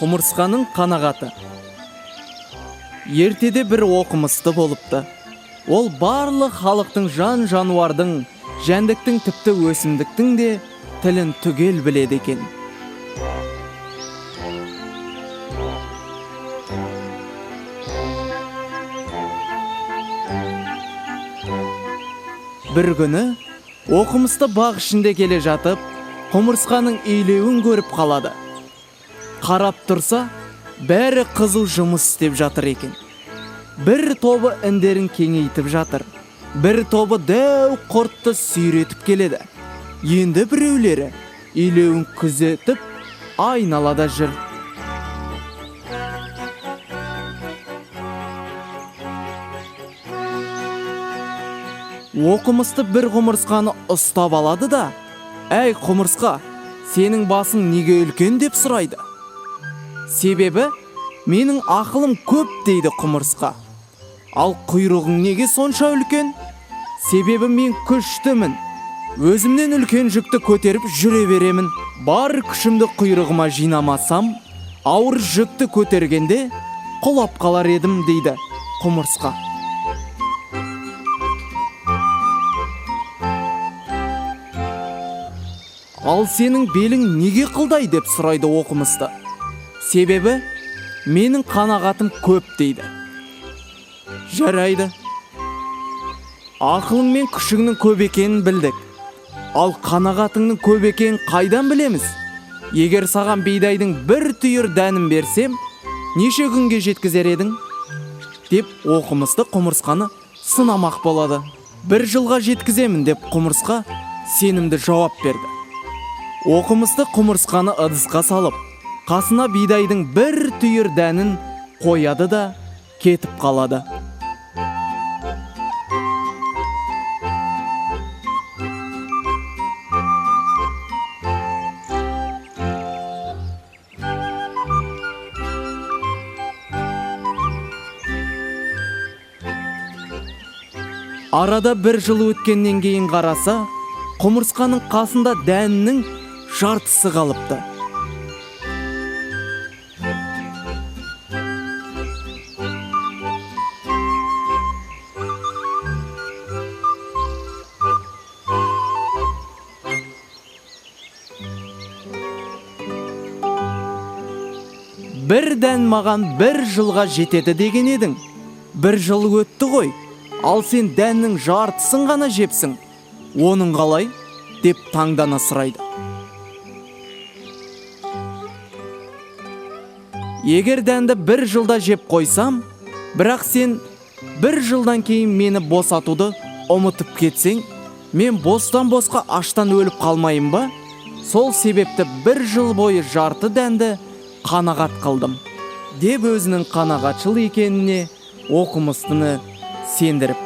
Құмырсқаның қанағаты. Ертеде бір оқымысты болыпты. Ол барлық халықтың, жан-жануардың, жәндіктің, тіпті өсімдіктің де тілін түгел біледі екен. Бір күні оқымысты бақ ішінде келе жатып, құмырсқаның илеуін көріп қалады. Қарап тұрса, бәрі қызу жұмыс істеп жатыр екен. Бір тобы індерін кеңейтіп жатыр, бір тобы дәу құртты сүйретіп келеді. Енді біреулері илеуін күзетіп айналада жүр. Оқымысты бір құмырсқаны ұстап алады да, «Әй, құмырсқа, сенің басың неге үлкен?» деп сұрайды. Себебі менің ақылым көп, дейді құмырсқа. Ал құйрығың неге сонша үлкен? Себебі мен күштімін. Өзімнен үлкен жүкті көтеріп жүре беремін. Бар күшімді құйрығыма жинамасам, ауыр жүкті көтергенде құлап қалар едім, дейді құмырсқа. Ал сенің белің неге қылдай, деп сұрайды оқымысты. Себебі менің қанағатым көп, дейді. Жарайды. Ақылың мен күшіңнің көп екенін білдік. Ал қанағатыңның көп екенін қайдан білеміз? Егер саған бидайдың бір түйір дәнін берсем, неше күнге жеткізер едің? Деп оқымысты құмырсқаны сынамақ болады. Бір жылға жеткіземін, деп құмырсқа сенімді жауап берді. Оқымысты құмырсқаны ыдысқа салып, қасына бидайдың бір түйір дәнін қояды да кетіп қалады. Арада бір жыл өткеннен кейін қараса, құмырсқаның қасында дәнінің жартысы қалыпты. Бір дән маған бір жылға жетеді деген едің. Бір жыл өтті ғой, ал сен дәннің жартысын ғана жепсің. Оның қалай? Деп таңдана сұрайды. Егер дәнді бір жылда жеп қойсам, бірақ сен бір жылдан кейін мені босатуды ұмытып кетсең, мен бостан босқа аштан өліп қалмайын ба? Сол себепті бір жыл бойы жарты дәнді қанағат қылдым, деп өзінің қанағатшыл екеніне оқымыстыны сендіріпті.